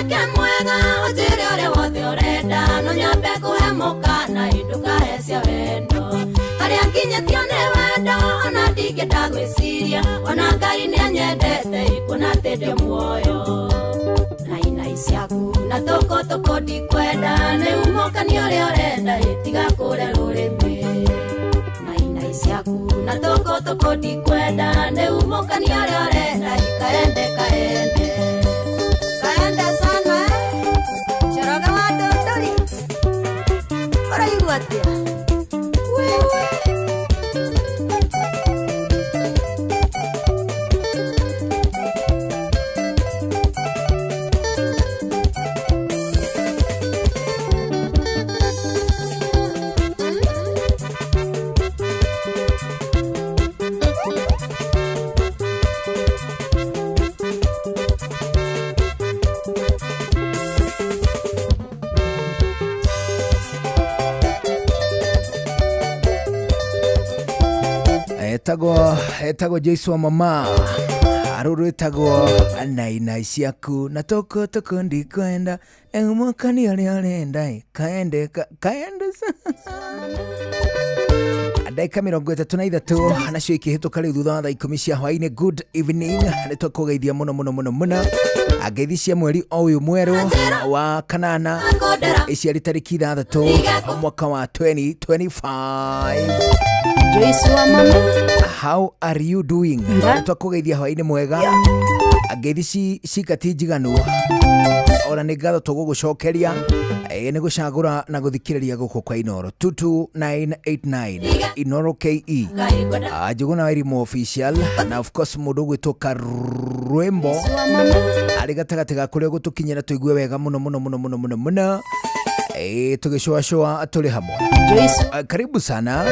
Mwanake mwega ũnjĩre ũrĩa wothe ũrenda no nyambe kũhe mũkana ndũkahecia wendo harĩa nginyĩtio nĩ wendo ona ndingĩenda gwĩciria ona Ngai nĩanyendete kuona atĩ ndĩ muoyo na inai ciaku na tũkũ tũkũ ndikwenda nĩ umũkani ũrĩa ũrenda tiga kũrĩa rũrĩmĩ na inai ciaku na tũkũ tũkũ ndikwenda nĩ umũkani ũrĩa ũrenda kaende kaende kaende sana eh? Njoroge wa Ndũndũri ũraigua atĩa wewe? Etagwo Joyce wa mama aruru etagwo nainai ciaku na toko toko ndikwenda mwakani ũrĩa ũrenda kaende kaende ndagĩka 33 nacio ikĩhĩtũka rĩu thutha wa thaa 10 cia hwainĩ. Good evening, nĩ tũkũgeithia mũno mũno mũno mũno ngeithi cia mweri o ũyũ mwerũ wa kanana iciarĩ tarĩki 6 mwaka wa 2025. Joyce wa mama. How are you doing? Twakũgeithia hwainĩ mwega, ngeithi cika ti njiganu ona nĩ ngatho tũgũgũcokeria nĩ gũcagũra na gũthikĩrĩria gũkũ kwa Inoro 22989 Inoro KE. Njũgũna wa Irimũ official na of course mũndũ ũgwĩtwo Karwĩmbo arĩ gatagatĩ ga kũrĩa gũtũkinyĩra tũigue wega mũno mũno mũno mũno mũno mũno, tũgĩcũacũa tũrĩ hamwe. Joyce. Karibu sana.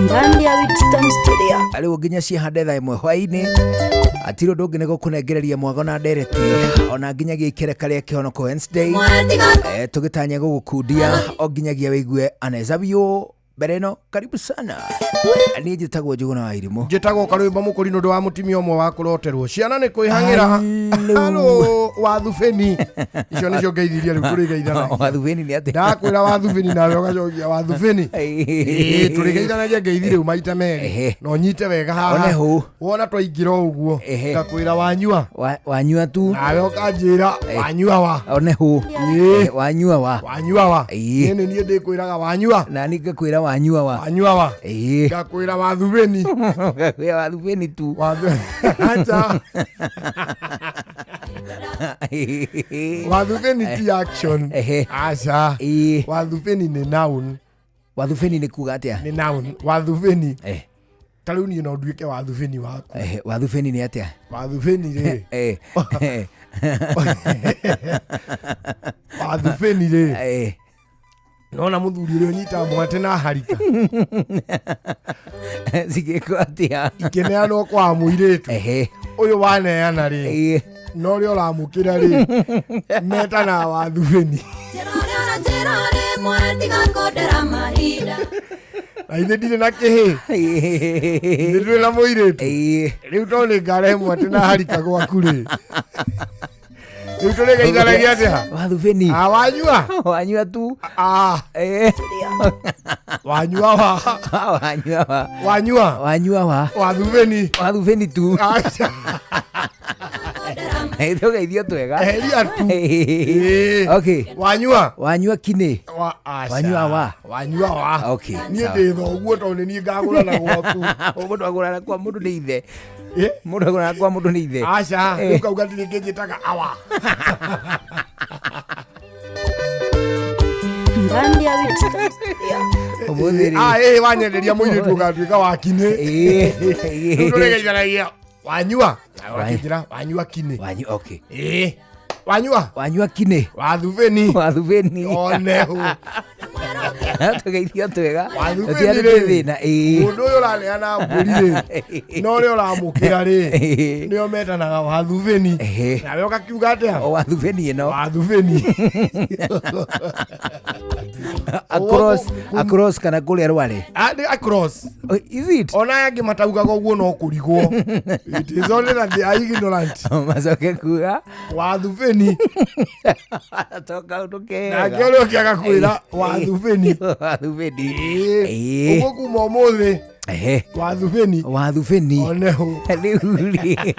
Ndani ya Winston Studio. Rĩu nginya ciahande thaa 1 hwainĩ atirĩ ũndũ ũngĩ nĩ gũkũnengereria mwago na ndereti ona nginyagia ikereka rĩa kĩhonoko Wednesday, tũgĩtanya gũgũkundia o nginyagia wĩigue aneza biũ mbere ĩno. Karibu sana, niĩ njĩtagwo Njũgũna wa Irimũ. Njĩtagwo Karwĩmbo Mũkũri nĩ ũndũ wa mũtumia ũmwe wa kũroterwo ciana nĩ kwĩhang'ĩra. Hello. Halo wathubĩni, icio nĩcio ngeithirie rĩu tũrĩgeithanagia. Wathubĩni nĩ atĩa? Ndakwĩra wathubĩni nawe ũgacokia wathubĩni. Ĩĩ, tũrĩgeithanagia ngeithi rĩu maita merĩ na ũnyite wega haha. One hũ. Wona twaingĩra o ũguo ngakwĩra wanyua. Wanyua tu. Nawe ũkanjĩra wanyua wa. One hũ. Wanyua wa. Wanyua wa. Ĩĩ. Niĩ nĩ niĩ ndĩkwĩraga wanyua. Na niĩ ngakwĩra wanyua wa. Wanyua wa. Ngakwĩra wathubĩni. Ngakwĩra wathubĩni tu. Acha. Wathubĩni ti action. Aca. Wathubĩni nĩ noun. Wathubĩni nĩ kuga atĩa? Nĩ noun wathubĩni. Ta rĩu niĩ no nduĩke wathubĩni waku. Wathubĩni nĩ atĩa? Wathubĩni rĩ, wathubĩni rĩ, nona mũthuri ũrĩa ũnyitaga mwate na harika. Cigĩkwo atĩa? Ikĩneanwo kwa mũirĩtu ũyũ waneana rĩ, na ũrĩa ũramũkĩra rĩ, metanaga wathubĩni. Na ithe ndirĩ na kĩhĩ, ithe ndũrĩ na mũirĩtu. Rĩu to nĩ ngarehe mwate na harika gwaku rĩ, rĩu tũrĩgeithanagia atĩa? Wathubĩni. Ah, wanyua. Wanyua tu. Ah, wanyua wa. Wanyua wa. Wanyua. Wanyua wa. Wathubĩni. Wathubĩni tu. Aca. Tũgeithio twega. Eheria tu. Ĩĩ. Okay. Wanyua. Wanyua kinĩ. Wa, aca. Wanyua wa. Wanyua wa. Okay, niĩ sawa. Ndĩ thoguo tondũ nĩ niĩ ngagũrana gwaku. Mũndũ agũrana kwa mũndũ nĩ ithe. Mũndũ agũrana kwa mũndũ nĩ ithe. Aca. Rĩu kau gatirĩ kĩnjĩtaga awa. Ndani ya Winston Studio. Ũmũthĩ rĩ. Ah, ĩĩ, wanyenderia mũirĩtu ũgatuĩka wa kinĩ. Rĩu tũrĩgeithanagia wanyua. Nawe ũkĩnjĩra wanyua kinĩ. Wanyu, okay. Ĩĩ. Wanyua. Wanyua kinĩ. Wathubĩni. Wathubĩni. One hũ. Tũgeithio twega. Wathubĩni Tũtiarĩ rĩ, thĩna. Ĩĩ. Mũndũ ũyũ ũraneana mbũri rĩ, na ũrĩa ũramũkĩra rĩ, Ĩĩ. nĩo metanaga wathubĩni. Ehe. Nawe ũgakiuga atĩa? O wathubĩni ĩno. Wathubĩni. Across, across kana kũrĩa rware. Ah, nĩ across. Oh, is it? Ona aya angĩ mataugaga ũguo no kũrigwo. It is only that they are ignorant. Macoke kuga. Wathubĩni. To kaũndũ kega. Nake ũrĩa ũngĩ agakwĩra wathubĩni. Wathubĩni. Ĩĩ. Ĩĩ. Ũguo kuma ũmũthĩ Ehe. wathubĩni Wathubĩni. oneho. Rĩu rĩ.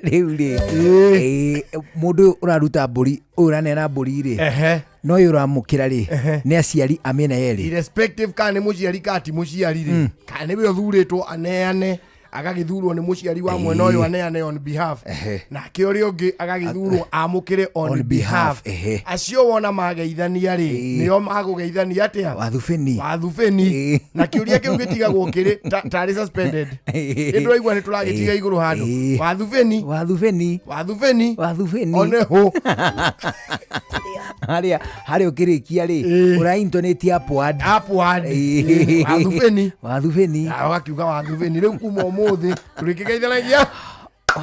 Rĩu rĩ. Ĩĩ. Ĩĩ, mũndũ ũyũ ũraruta mbũri ũyũ ũraneana mbũri rĩ Ehe. no ũyũ ũramũkĩra rĩ nĩ aciari a mĩena yerĩ. Irrespective kana nĩ mũciari kana ti mũciari rĩ, kana nĩwe ũthurĩtwo aneane, agagĩthurwo nĩ mũciari wa mwena ũyũ aneane on behalf, Ehe. nake ũrĩa ũngĩ agagĩthurwo amũkĩre on On behalf, behalf. Ehe. Acio wona mageithania rĩ, Ĩĩ. nĩo magũgeithania atĩa? Wathubĩni. Wathubĩni. Ĩĩ. Na kĩũria kĩu gĩtigagwo kĩrĩ tarĩ suspended. Ĩĩ. Nĩ ndĩraigua nĩ tũragĩtiga igũrũ handũ. Ĩĩ. Wathubĩni. Wathubĩni. Wathubĩni. Wathubĩni. Oneho. Harĩa harĩa ũkĩrĩkia rĩ Ĩĩ. ũra intonate upward. Upward. Ĩĩ. Ĩĩ. Wathubĩni. Wathubĩni. Na ũgakiuga wathubĩni rĩu kuma ũmũthĩ tũrĩkĩgeithanagia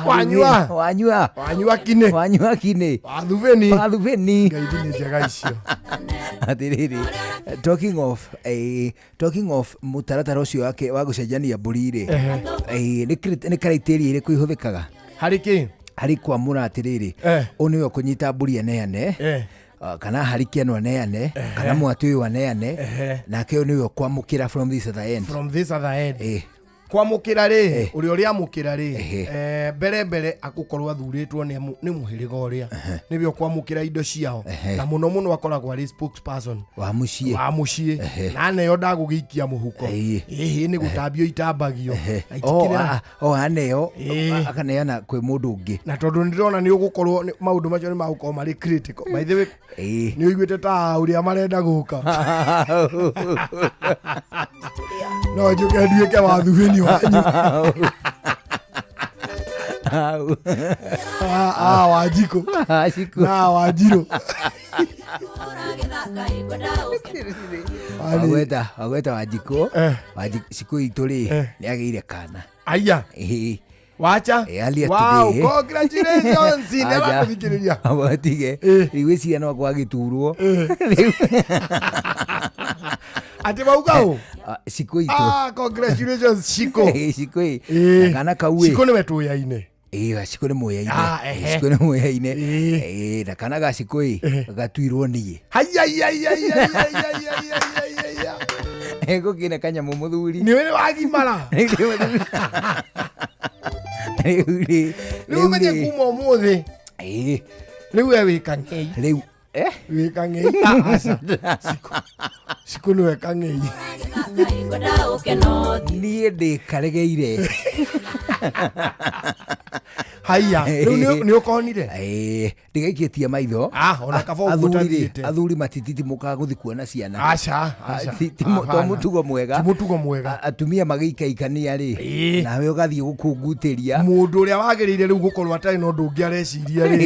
wanyua. Wanyua. Wanyua kinĩ. Wanyua kinĩ. Wathubĩni. Wathubĩni. Ngeithi nĩ njega icio. Atĩrĩrĩ, talking of talking of mũtaratara ũcio wake wa gũcenjania mbũri rĩ, nĩ criteria ĩrĩkũ ihũthĩkaga Harĩ kĩ? Harĩ kwamũra atĩrĩrĩ, ũyũ nĩwe ũkũnyita mbũri aneane, kana hariki ĩno aneane, kana mwatĩ ũyũ aneane, nake ũyũ nĩwe ũkwamũkĩra from this other end. From this other end. Kwamũkĩra Kwamũkĩra rĩ, ũrĩa ũrĩamũkĩra rĩ, Ehe. mbere mbere agũkorwo athurĩtwo nĩ nĩ mũhĩrĩga ũrĩa nĩwe ũkwamũkĩra indo ciao, na mũno mũno akoragwo arĩ spokesperson wa mũciĩ. Wa mũciĩ, na neo ndagũgĩikia mũhuko. Ĩĩ. Ĩhĩ, nĩ gũtambio itambagio Na O, itikĩrĩ- o aneo Ĩĩ. akaneana kwĩ mũndũ ũngĩ. Na tondũ nĩ ndĩrona nĩ ũgũkorwo maũndũ macio nĩ magũkorwo marĩ critical, by the way. Ĩĩ. Nĩ ũiguĩte ta ũrĩa marenda gũka, no njũke nduĩke wathubĩni wanyu. Ah, ah, Wanjikũ. Wanjikũ. Na Wanjirũ. Wagweta wagweta Wanjikũ. Eh. Cikũ itũ rĩ, nĩ agĩire kana. Aya. Ĩĩ. Wacha. Eh, earlier Wow, today. congratulations nĩ Aja. arakũthikĩrĩria. Watige. Eh. Rĩu gwĩciria no gwagĩturwo rĩu. Atĩ mauga ũ? Ah, Cikũ itũ. Ah, congratulations Shiko. Ĩĩ, Cikũ ĩ. Ĩĩ. Na kana kau ĩ. Shiko nĩwe tũyaine. Ĩĩ, Cikũ nĩ mũyaine. Ah, ehe. Cikũ nĩ mũyaine. Ĩĩ. Ĩĩ, na kana ga Cikũ ĩ gatuirwo niĩ. Haiyaiyaiyaiyaiyaiyaiyaiya. Gũkĩna kanyamũ mũthuri. Nĩwe nĩ wagimara. Rĩu rĩ, Rĩu ũmenye rĩ. kuma ũmũthĩ Ĩĩ, rĩu we wĩ kang'ei. Rĩu Wĩ kang'ei. Ah, aca. Shiko. Shiko nĩwe kang'ei. Niĩ ndĩ karegeire. Haiya, rĩu nĩ ũkonire. Ĩĩ, ndigaikĩtie maitho. Ah, ona kaba ũguo Athuri rĩ, ũtathiĩte. athuri matititimũkaga gũthiĩ kuona ciana. Aca, aca. Ti to Hapana. mũtugo mwega. Ti mũtugo mwega. Atumia magĩikaikania rĩ, Ĩĩ. nawe ũgathiĩ gũkungutĩria. Mũndũ ũrĩa wagĩrĩire rĩu gũkorwo atarĩ na ũndũ ũngĩ areciria rĩ,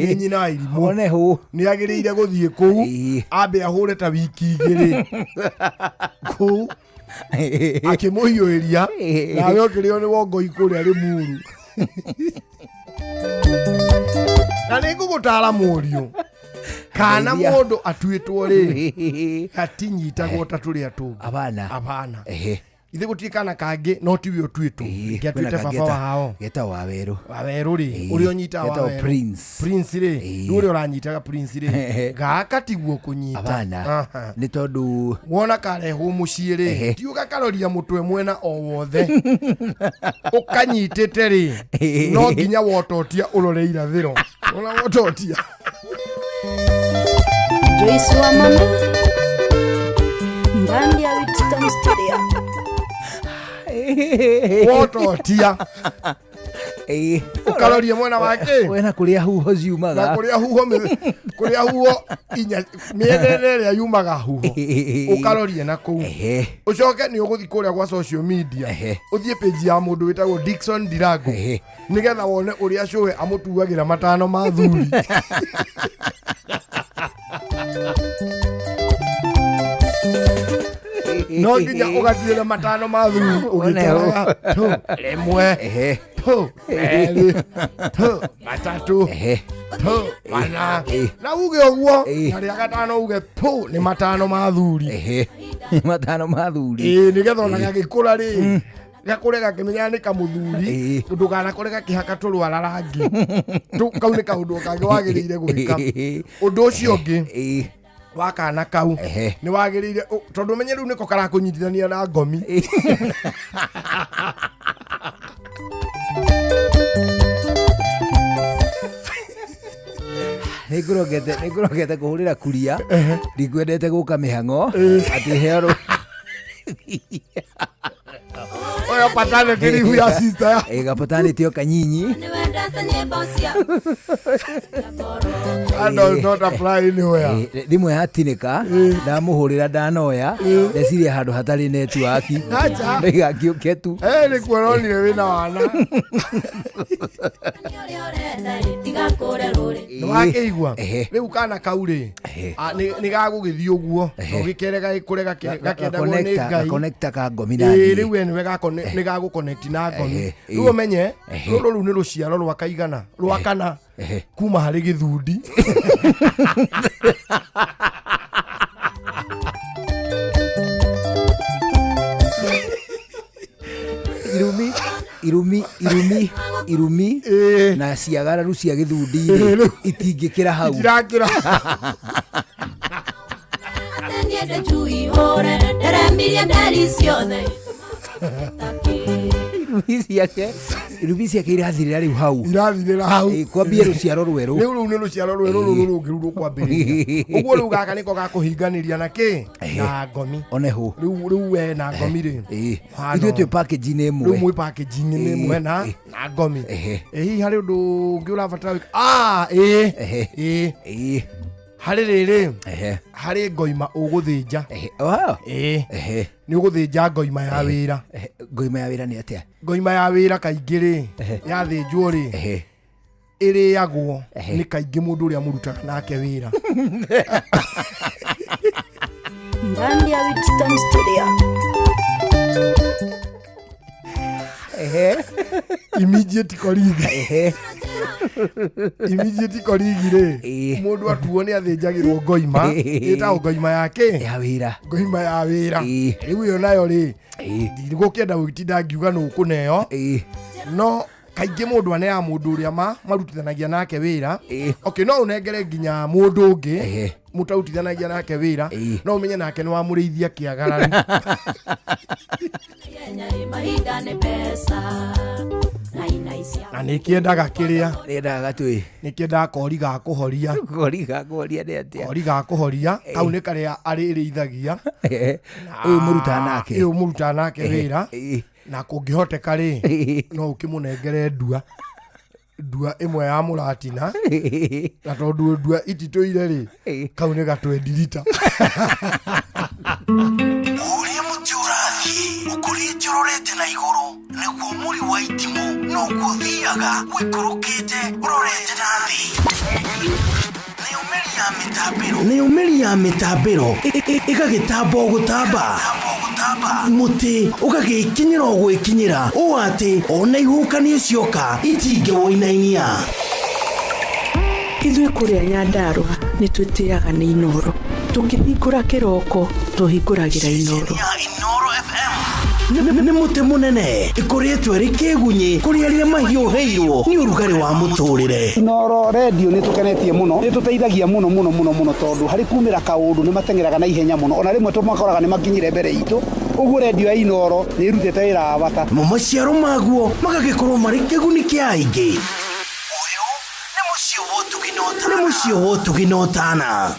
nĩ nyina wa irimũ. One hũ. Nĩ agĩrĩire gũthiĩ kũu, Ĩĩ. ambe ahũre ta wiki 2 kũu akĩmũhiũhĩria, Ĩĩ. nawe ũkĩrĩo nĩ wongoi kũrĩa Rĩmuru. Na nĩ ngũgũtara mũriũ, kana Ndeithia. mũndũ atuĩtwo rĩ, gatinyitagwo ta tũrĩa tũngĩ. Abana. Abana. Ehe. Ithe gũtirĩ kana kangĩ no tiwe ũtuĩtwo. Ĩĩ, Rĩngĩ kwĩna atuĩte kangĩ baba wao. Geta Wawerũ. Wawerũ rĩ, Ĩĩ, ũrĩa ũnyitaga getagwo Wawerũ. Prince. Prince rĩ, Ĩĩ. nĩ ũrĩa ũranyitaga Prince rĩ, gaka tiguo kũnyita. Abana. Aha. Nĩ tondũ Wona karehwo mũciĩ rĩ, Ehe. ti ũgakaroria mũtwe mwena o wothe ũkanyitĩte rĩ, no nginya wototia ũrore irathĩro, ona wototia. Joyce wa mama ndani ya Winston Studio. Wototia Ĩĩ. Ũkaroria mwena wake. Wena kũrĩa huho Na ciumaga. kũrĩa huho kũrĩa huho inya mĩena ĩrĩa yumaga huho, ũkarorie na kũu. Ehe. Ũcoke nĩ ũgũthiĩ kũrĩa gwa social media, Ehe. ũthiĩ page ya mũndũ wĩtagwo Dickson Ndirango, Ehe. nĩgetha wone ũrĩa cũwe amũtuagĩra matano ma thuri. No nginya ũgatigĩra matano ma thuri ũgĩtaraga tu rĩmwe, tu merĩ, tu matatũ, tu mana, na uge ũguo, na rĩa gatano uge tu nĩ matano ma thuri. Matano ma thuri. Ĩĩ, nĩgetha ona gagĩkũra rĩ, gakũre gakĩmenyaga nĩ kamũthuri. Ndũganakũre gakĩhaka tũrwara rangi. Kau nĩ kaũndũ kangĩ wagĩrĩire gwĩka. Ũndũ ũcio ũngĩ wa kana kau, nĩ wagĩrĩire tondũ ũmenye rĩu nĩko karakũnyitithania na ngomi. Nĩngũrogete kũhũrĩra kuria, ndikwendete gũka mĩhang'o atĩ heo Oyo paternity leave ya sister ya Gapatanĩtio kanyinyi. Nĩwendete nyĩmbo cia That does not apply anywhere. Thimũ yatinĩka, ndamũhũrĩra ndanoya, ndeciria handũ hatarĩ network. Acha. Ndaigakiũke tu. Eh, nĩ kuononire wĩna wana. Ũrĩa ũrenda ĩ, tiga kũrĩa rũrĩ. Nĩ wakĩigua? Rĩu kana kau rĩ, nĩ gagũgĩthiĩ ũguo na ũgĩkere gagĩkũre gakĩendagwo nĩ Ngai. Gakonekta ka ngomi na Ĩĩ, niĩ. Rĩu we nĩwe nĩ gagũconnect na ngomi. Rĩu ũmenye rũrũ rĩu nĩ rũciaro rwa kaigana rwa kana kuma harĩ gĩthundi. Irumi, irumi, irumi, irumi na ciagararu cia gĩthundi rĩ, Rĩu. itingĩkĩra hau. Itirakĩra. Atĩ niĩ ndĩ njui hũre, nderemirie nderi ciothe. Irumi ciake irathirĩra rĩu hau. Irathirĩra hau. Kwambie rũciaro rwerũ. Rĩu rũu nĩ rũciaro rwerũ, rũrũ rũngĩ rĩu rũkwambĩrĩria ũguo. Rĩu gaka nĩko gakũhinganĩria na kĩ, na ngomi. One hũ. Rĩu we na ngomi rĩ, hano. Ithuĩ twĩ package-inĩ Rĩu ĩmwe. Mwĩ package-inĩ ĩmwe na ngomi. Ĩ hihi harĩ ũndũ ũngĩ ũrabatara gwĩka? Ah, ĩĩ. Ĩĩ. Harĩ rĩrĩ, harĩ ngoima ũgũthĩnja. Oh. Ĩĩ. Nĩ ũgũthĩnja ngoima ya wĩra. Ngoima ya wĩra nĩ atĩa? Ngoima ya wĩra kaingĩ rĩ, yathĩnjwo rĩ, ĩrĩagwo nĩ kaingĩ mũndũ ũrĩa mũrutaga nake wĩra. Ndani ya Winston Studio. Immediate colleague. Immediate colleague rĩ, mũndũ atuo nĩ athĩnjagĩrwo ngoima ĩtagwo ngoima yake ya wĩra. Ngoima ya wĩra. Rĩu ĩyo nayo rĩ, ndigũkĩenda gwĩtinda ngiuga nũ ũkũneo, no kaingĩ mũndũ aneaga mũndũ ũrĩa marutithanagia nake wĩra. Okay, no ũnengere nginya mũndũ ũngĩ mũtarutithanagia nake wĩra, no ũmenye nake nĩ wamũrĩithia kĩagararu. Kenya ĩ mahinda nĩ mbeca na inai cia Na nĩ kĩendaga kĩrĩa nĩendaga gatwĩ nĩ kĩendaga kori ga kũhoria. Kori ga kũhoria nĩ atĩa? Kori ga kũhoria kau nĩ karĩa arĩrĩithagia. Ũyũ mũrutaga nake. Ũyũ mũrutaga nake wĩra, na kũngĩhoteka rĩ, no ũkĩmũnengere ndua ĩmwe ya mũratina, na tondũ ndua ititũire rĩ, kau nĩ gatwendirita. Ũrĩa mũtĩ ũrathiĩ ũkũrĩte ũrorete na igũrũ, nĩguo mũri wa itimũ noguo ũthiaga ũikũrũkĩte ũrorete na thĩ. Nayo mĩri ya mĩtambĩro, nayo mĩri ya mĩtambĩro ĩgagĩtamba o gũtamba, mũtĩ ũgagĩkinyĩra o gwĩkinyĩra ũũ atĩ ona ihuhũkanio cioka itingĩwũinainia. Ithuĩ kũrĩa Nyandarũa nĩ twĩtĩaga nĩ Inoro. Tũkĩhingũra kĩroko tũhingũragĩra Inoro. Inoro FM nĩ mũtĩ mũnene ĩkũrĩtwo ĩrĩ kĩgunyĩ kũrĩ arĩa mahiũhĩirwo nĩ ũrugarĩ wa mũtũrĩre. Inoro Radio nĩ tũkenetie mũno, nĩ tũteithagia mũno mũno mũno mũno, tondũ harĩ kumĩra kaũndũ nĩ mateng'eraga na ihenya mũno, ona rĩmwe tũmakoraga nĩ makinyire mbere itũ. Ũguo redio ya Inoro nĩ ĩrutĩte wĩra wa bata. Namo maciaro maguo magagĩkorwo marĩ kĩguni kĩa aingĩ. Nĩ mũciĩ wa ũtugi na ũtana.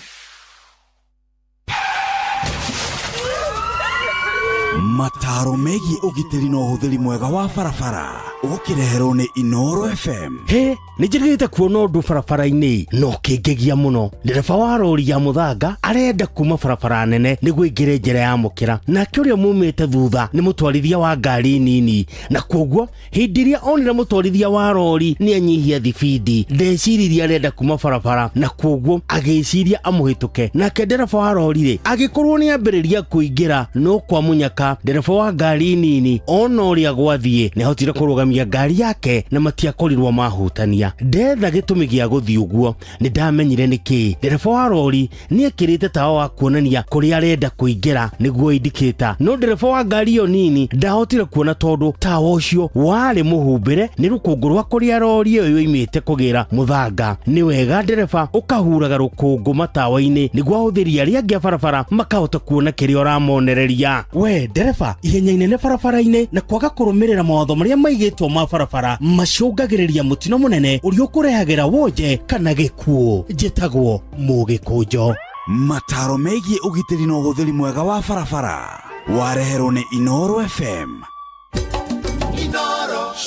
Mataro megiĩ ũgitĩri na ũhũthĩri mwega wa barabara. Ũkĩreherwo nĩ Inoro FM. He nĩ njĩrĩgĩte kuona ũndũ barabara-inĩ no kĩngegia mũno. Ndereba wa rori ya mũthanga arenda kuma barabara nene nĩguo aingĩre njĩra ya mũkĩra, nake ũrĩa mumĩte thutha nĩ mũtwarithia wa ngari nini, na kwoguo hĩndĩ ĩrĩa onire mũtwarithia wa rori nĩ anyihia thibindi, ndeciririe arenda kuma barabara, na kwoguo agĩciria amũhĩtũke. Nake ndereba wa rori rĩ agĩkorwo nĩ ambĩrĩria kũingĩra, no kwa mũnyaka ndereba wa ngari nini ona ũrĩa gwathiĩ nĩ ahotire kũrũgamia ngari yake na matiakorirwo mahutania. Ndetha gĩtũmi gĩa gũthiĩ ũguo nĩ ndamenyire nĩkĩ. Ndereba wa rori nĩ ekĩrĩte tawa wa kuonania kũrĩa arenda kũingĩra nĩguo indicator, no ndereba wa ngari ĩyo nini ndahotire kuona tondũ tawa ũcio warĩ mũhumbĩre nĩ rũkũngũ rwa kũrĩa rori ĩyo yoimĩte kũgĩra mũthanga. Nĩ wega ndereba ũkahuraga rũkũngũ matawa-inĩ nĩguo ahũthĩri arĩa angĩ a barabara makahota kuona kĩrĩa ũramonereria. We ndereba, ihenya inene barabara-inĩ na kwaga kũrũmĩrĩra mawatho marĩa maigĩtwo ma barabara macũngagĩrĩria mũtino mũnene ũrĩa ũkũrehagĩra wonje kana gĩkuũ. Njĩtagwo Mũgĩkũnjo. Mataro megiĩ ũgitĩri na ũhũthĩri mwega wa barabara wareherwo nĩ Inoro FM.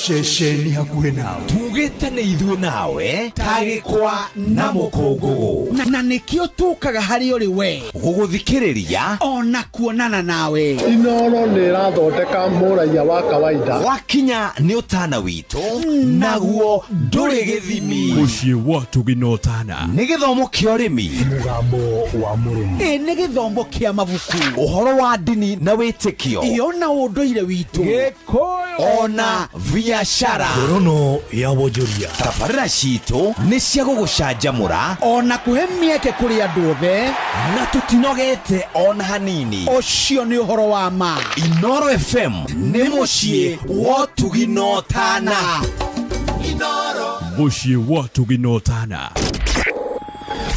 Ceceni hakuhĩ nawe tugĩte nĩ ithuĩ nawe tagĩkwa na mũkũngũgũ, na nĩkĩo tũkaga harĩ ũrĩ we gũgũthikĩrĩria ona kuonana nawe. Inoro nĩ ĩrathondeka mũraiya wa kawaida. Wakinya nĩ ũtana witũ naguo ndũrĩ gĩthimi. Mũciĩ wa ũtugi na ũtana nĩ gĩthomo kĩa ũrĩmi, mũgambo wa mũrĩmi, ĩ nĩ gĩthomo kĩa mabuku, ũhoro wa ndini na wĩtĩkio, ĩ ona ũndũire witũ, Gĩkũyũ ona biashara. Ngorono ya wonjoria. Tabarĩra citũ nĩ cia gũgũcanjamũra ona kũhe mĩeke kũrĩ andũ othe, na tũtinogete ona hanini. Ũcio nĩ ũhoro wa ma. Inoro FM nĩ mũciĩ wa ũtugi na ũtana. Mũciĩ wa ũtugi na ũtana.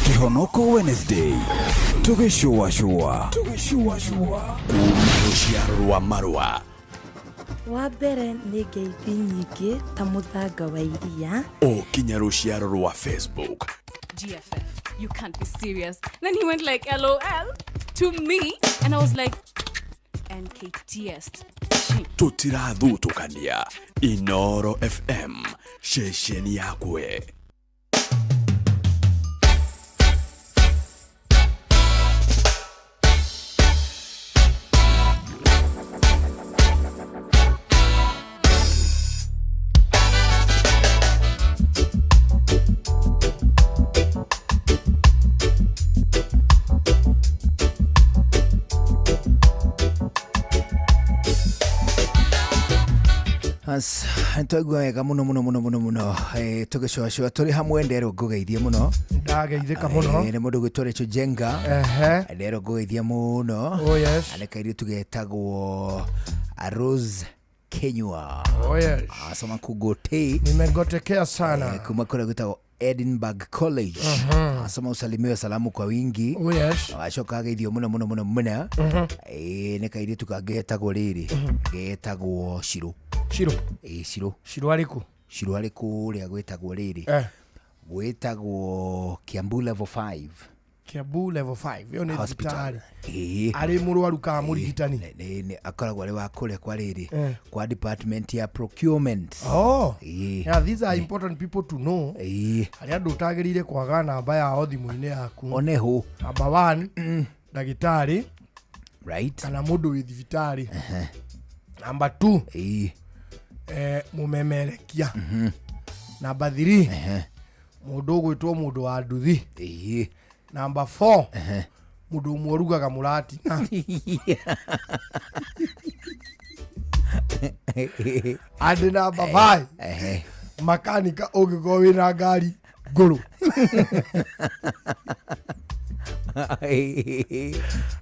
Kĩhonoko Wednesday tũgĩcũacũa kuma rũciaro rwa marũa. Wa mbere nĩ ngeithi nyingĩ ta mũthanga wa iria o kinya rũciaro rwa Facebook. GFF, you can't be serious. Then he went like LOL to me, and I was like NKTS. Tũtirathutũkania. Inoro FM, ceceni yakwe. Twaigua wega muno muno muno muno muno tũgĩcũacũa tũrĩ hamwe. Nderwo ngũgeithie mũno, ndageithĩka mũno. Nĩ mũndũ gwĩtwo Rachel Jenga, nderwo ngũgeithie mũno. Oh yes. Nĩ kairĩtu getagwo Rose Kenyua. Oh yes. Asoma kugote. Nimegotekea sana. Kuma kũrĩa gwĩtagwo Edinburgh College. Asoma usalimiwe salamu kwa wingi. Oh yes. Acoka ageithio muno muno muno muno. Nĩ kairĩtu kangĩ getagwo rĩrĩ, getagwo Shiro. Shiro. Shiro. Shiro arĩkũ? Shiro arĩ kũrĩa gwĩtagwo rĩrĩ, gwĩtagwo Kiambu level 5. Kiambu level 5 ĩyo nĩ thibitarĩ. Arĩ mũrwaru kana mũrigitani? Nĩ akoragwo arĩ wa kũrĩa kwa rĩrĩ, kwa department ya procurement. Oh. Yeah, these are important people to know. Harĩa andũ ũtagĩrĩire kwaga namba yao thimũ-inĩ yaku. Oneho. Number 1, ndagĩtarĩ. Right. Kana mũndũ wĩ thibitarĩ. Number 2, mũmemerekia. Number 3, mũndũ ũgwĩtwo mũndũ wa nduthi. Number 4, mũndũ ũmwe ũrugaga mũratina. And number 5, makanika ũngĩkorwo wĩna ngari ngũrũ.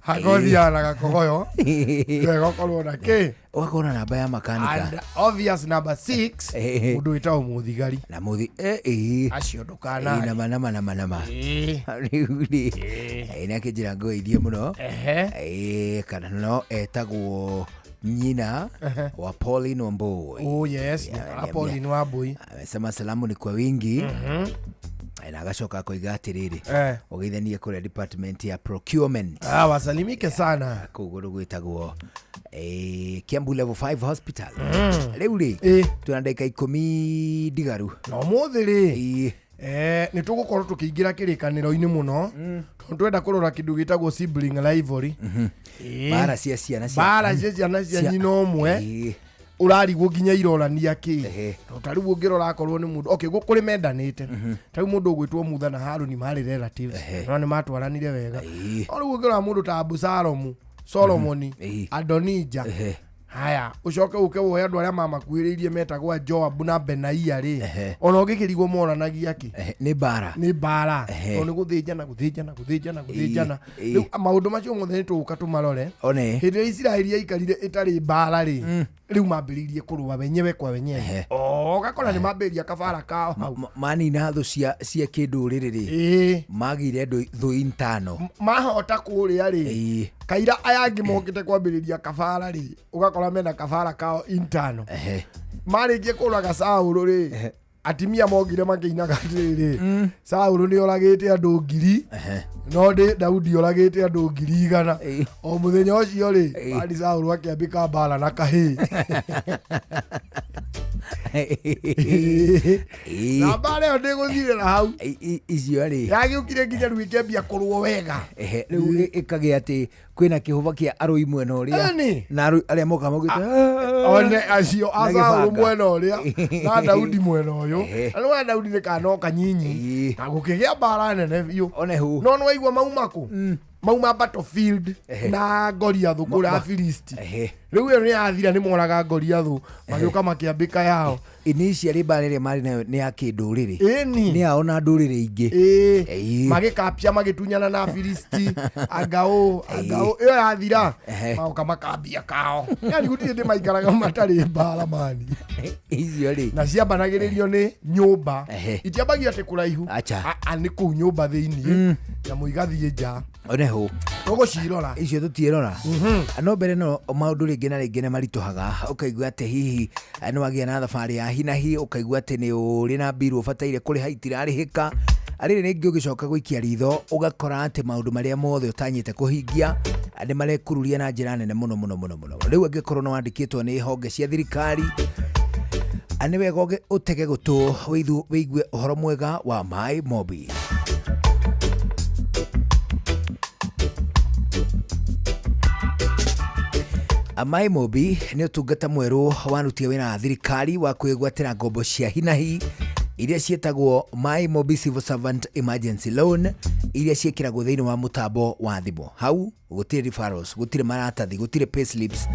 Hagothiaga na gakogoyo wegokorwo na kĩ, ũgakorwo na namba ya makanika. And obvious number 6, mũndũ wĩtagwo mũthigari. Na mũthi acio ndũkanae. Nama nama nama nama. Rĩu rĩ, nĩ akĩnjĩra ngũgeithie mũno. Kana no etagwo nyina wa Pauline Wambui. Oh yes, Pauline Wambui. Amesema salamu ni kwa wingi. Na agacoka akoiga atĩrĩrĩ, ũgeithanie kũrĩa department ya procurement. Wasalimike sana. Kũu gũrũ gwĩtagwo Kiambu level 5 hospital. Rĩu rĩ, twĩna ndagĩka 10 ndigaru. Na ũmũthĩ rĩ, nĩ tũgũkorwo tũkĩingĩra kĩrĩkanĩro-inĩ mũno, tondũ twenda kũrora kĩndũ gĩtagwo sibling rivalry. Mbara cia ciana cia Mbara cia ciana cia nyina ũmwe, ũrarigwo nginya irorania kĩ. Tondũ ta rĩu ũngĩrora akorwo nĩ mũndũ, okay, kũrĩ mendanĩte, ta rĩu mũndũ ũgwĩtwo Mutha na Harũni marĩ relatives, no nĩ matwaranire wega. No rĩu ũngĩrora mũndũ ta Abusalomu, Solomoni, Adonija, haya ũcoke ũke woe andũ arĩa mamakuhĩrĩirie metagwo Joabu na Benaia rĩ, ona ũngĩkĩrigwo moranagia kĩ? Nĩ mbara. Nĩ mbara. Tondũ nĩ gũthĩnjana, gũthĩnjana, gũthĩnjana, gũthĩnjana. Rĩu maũndũ macio mothe nĩ tũgũka tũmarore. One. Hĩndĩ ĩrĩa Isiraeli yaikarire ĩtarĩ mbara rĩ, rĩu mambĩrĩirie kũrũa wenyewe kwa wenyewe. Ũgakora nĩ mambĩrĩria kabara kao hau. Manina thũ cia kĩndũrĩrĩ rĩ, magĩire thũ intano. Mahota kũrĩa rĩ, kaira aya angĩ mokĩte kwambĩrĩria kabara rĩ, ũgakora mena kabara kao intano. Marĩkia kũraga Saũlũ rĩ, atimia mokire makĩinaga atĩrĩrĩ, Saũlũ nĩ oragĩte andũ 1,000, no Daudi oragĩte andũ 100,000. O mũthenya ũcio rĩ, mani Saũlũ akĩambĩka mbara na kahĩĩ. Na mbara ĩyo ndĩgũthirĩra hau. Icio rĩ, yagĩũkire nginya rĩu ĩkĩambia kũrũo wega. Rĩu ĩkagĩa atĩ kwĩna kĩhũba kĩa arũi mwena ũrĩa, na arũi arĩa moka maugĩte, one acio a Na Saũlũ gĩbanga. mwena ũrĩa na Daudi mwena ũyũ. Na nĩwona Daudi nĩ kana o kanyinyi, na gũkĩgĩa mbara nene biũ. One hu. No nĩwaigua mauma kũ? Mauma battlefield na Goliathũ kũrĩa Afilisti. Rĩu ĩyo nĩ yathira, nĩ moraga Goliathũ, magĩũka makĩambĩka yao. Initially mbara ĩrĩa marĩ nayo nĩ ya kĩndũrĩrĩ. Ĩni. Nĩ yao na ndũrĩrĩ ingĩ. Magĩkapia magĩtunyana na Afilisti, angaũ, angaũ, ĩyo yathira, magoka makambia kao. Yani gũtirĩ hĩndĩ maikaraga matarĩ mbara mani. Icio rĩ. Na ciambanagĩrĩrio nĩ nyũmba. Itiambagia atĩ kũraihu. Nĩ kũu nyũmba thĩiniĩ, nyamũ igathiĩ nja. One hũ. Tũgũcirora. Icio tũtiĩrora. No mbere no maũndũ rĩngĩ na rĩngĩ nĩ maritũhaga, ũkaigua atĩ hihi nĩ wagĩa na thabarĩ ya hi na hi, ũkaigua atĩ nĩ ũrĩ na mbiru ũbataire kũrĩha itirarĩhĩka. Rĩrĩ rĩngĩ ũgĩcoka gũikia ritho ũgakora atĩ maũndũ marĩa mothe ũtanyĩte kũhingia nĩ marekururia na njĩra nene mũno mũno mũno mũno. Rĩu angĩkorwo nĩ wandĩkĩtwo nĩ honge cia thirikari, nĩ wega ũtege gũtũ wĩigue ũhoro mwega wa Maĩ Mobi. Maĩ Mobi nĩ ũtungata mwerũ warutia wĩra wa thirikari wa kwĩgwatĩra ngombo cia hi na hi iria ciĩtagwo Maĩ Mobi Civil Servant Emergency Loan, iria ciĩkĩragwo thĩinĩ wa mũtambo wa thimũ. Hau gũtirĩ referrals, gũtirĩ maratathi, gũtirĩ payslips,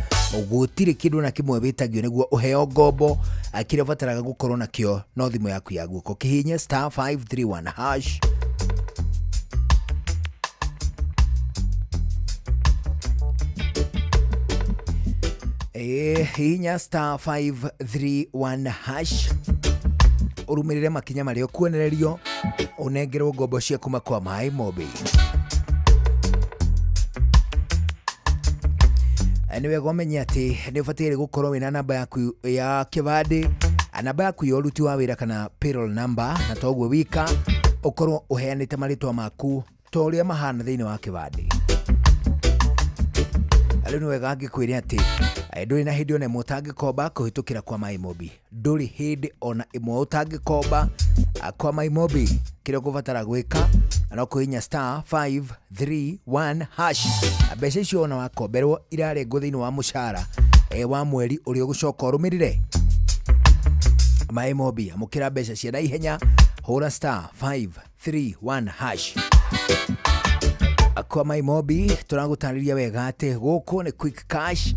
gũtirĩ kĩndũ na kĩmwe wĩtagio nĩguo ũheo ngombo. Kĩrĩa ũbataraga gũkorwo nakĩo no thimũ yaku ya guoko. Kĩhihinye star 531 hash. Hihinya star 531 hash, ũrũmĩrĩre makinya marĩa ũkuonererio, ũnengerwo ngombo cia kuma kwa Maĩ Mobi. Nĩ wega ũmenye atĩ nĩ ũbataire gũkorwo wĩna namba yaku ya kĩbandĩ, namba yaku ya ũruti wa wĩra kana payroll number, na toguo wika ũkorwo ũheanĩte marĩtwa maku ta ũrĩa mahana thĩinĩ wa kĩbandĩ. Rĩu nĩ wega ngĩkwĩre atĩ ndũrĩ na hĩndĩ ona ĩmwe ũtangĩkomba kũhĩtũkĩra kwa Maĩ Mobi. Ndũrĩ hĩndĩ ona ĩmwe ũtangĩkomba kwa Maĩ Mobi. Kĩrĩa ũkũbatara gwĩka no kũhihinya star 531 hash. Mbeca icio ona wakomberwo irarengwo thĩinĩ wa mũcara wa mweri ũrĩa ũgũcoka ũrũmĩrĩre. Maĩ Mobi, amũkĩra mbeca cia naihenya, hũra star 531 hash. Kwa Maĩ Mobi tũragũtarĩria wega atĩ gũkũ nĩ quick cash,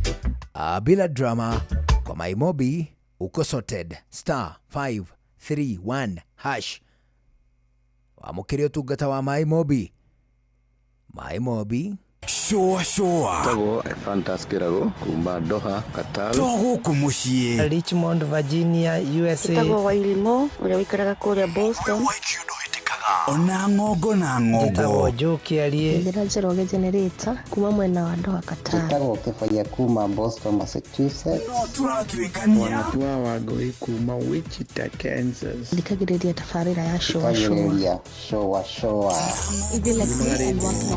bila drama. Kwa Maĩ Mobi uko sorted. Star 531 hash. Wamũkĩre ũtungata wa Maĩ Mobi. Maĩ Mobi. Shua shua. Tagwo Fantas Kirago kuma Doha, Qatar. To gũkũ mũciĩ. Richmond, Virginia, USA. Tagwo Wairimo ũrĩa ũikaraga kũrĩa Boston. Ona ng'ongo na ng'ongo. Njĩtagwo Joe Kĩarie. Njĩra Njoroge Generator kuma mwena wa Doha Qatar. Njĩtagwo Kĩbaya kuma Boston, Massachusetts. No tũratuĩkania. Wanatua Wangũi kuma Wichita, Kansas. Thikagĩrĩria tabarĩra ya Shoa Shoa. Thikagĩrĩria Shoa Shoa.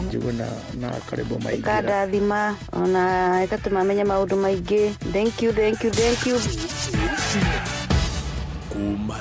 Njuguna na karibu maingĩra. Ĩkandathima ona ĩgatũma menye maũndũ maingĩ. Thank you, thank you, thank you. Kuma